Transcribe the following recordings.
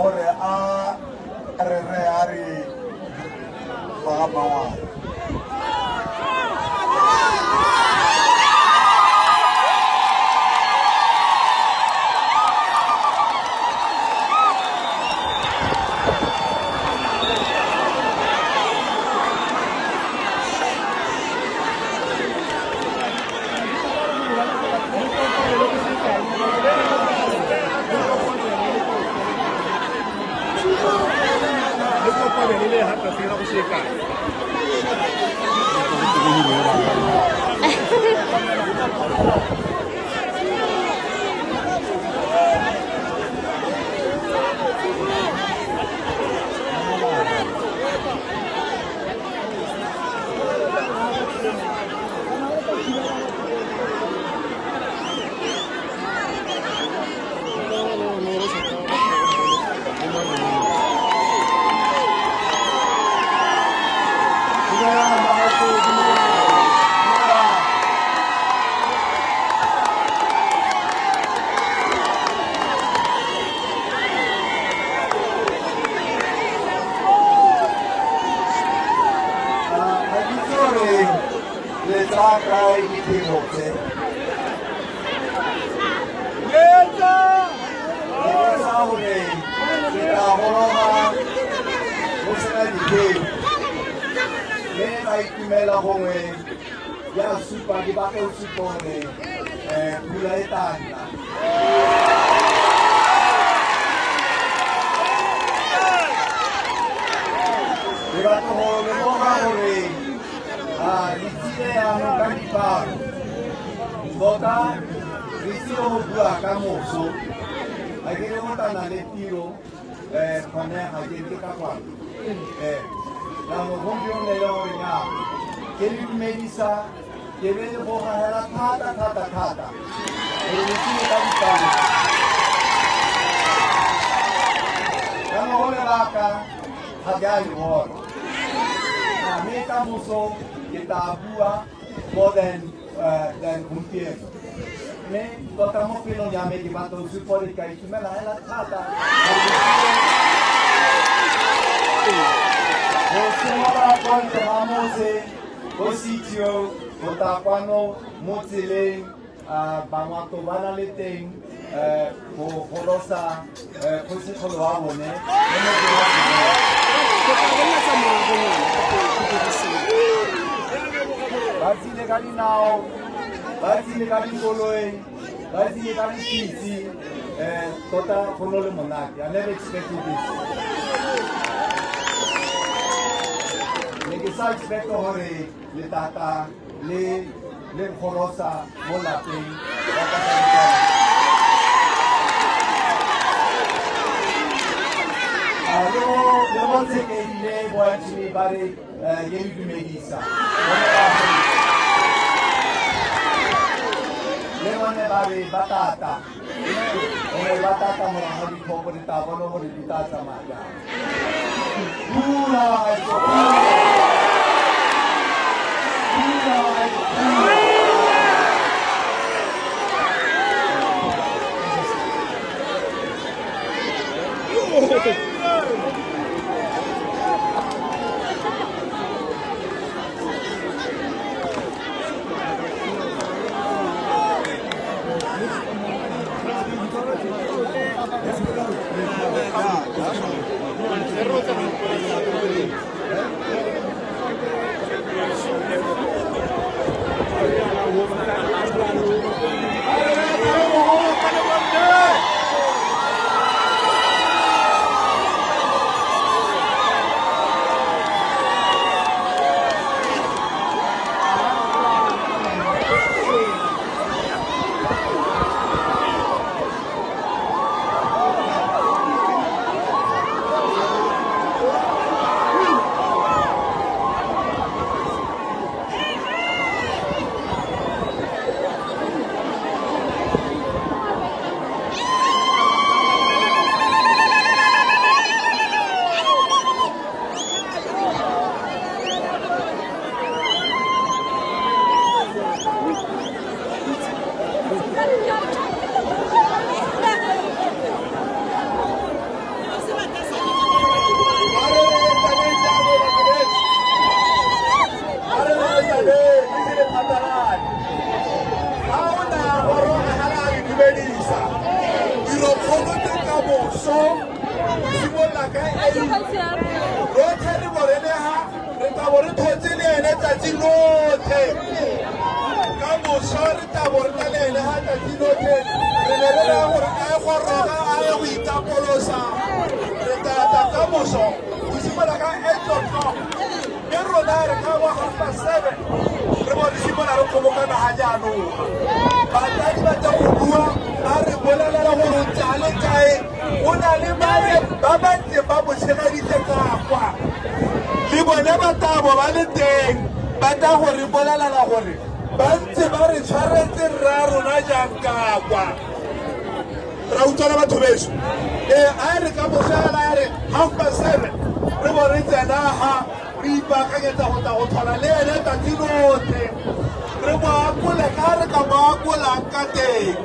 Gore a re re a re ba ga Mangwana. I never expected this. Ne ke sa expect hore le tata le le khorosa mo lapeng ba ka sa. Le bo tshekile bo actually ba re ye le dumedisa. Le bone ba re ba tata. Gore ba tata morago ga ditlhopho di tla bona gore di tla tsamaya jang. Pula gaetsho, pula. Pula gaetsho, pula. moso simolola ka rotlhe re bo re le ha re tla bo re thotse le ene tsatsi lotlhe. Ka moso re tla bo re na le ene ha tsatsi lotlhe. Re ne re raya gore a ye go roga, a ye go itapolosa. Re tla tla ka moso go simolola ka 8 o'clock, mme rona re ka bo 7:30 re bo re simolola re kgobokana. Ga jaanong batsadi ba tla go bua, ba re bolelela gore o ntse a le kae, o na le bale ba ba ntseng ba mo tshegeditse ka kwa, le bone ba tabo ba le teng, ba tla go re bolelela gore ba ntse ba re tshwaretse rra rona jang ka kwa. Ra utlwana, batho beso? Ee, a re ka mosela ya re 7:30 re bo re tsena ha re ipaakanyetsa go tla go tlhola le ene tsatsi lotlhe, re mo akole ka re ka mo akolang ka teng.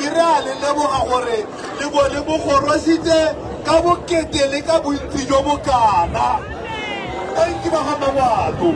Mme re a le leboga gore le bo le mo gorositse ka bokete le ka bontsi jo bokana. Thank you, ba ga Mangwato.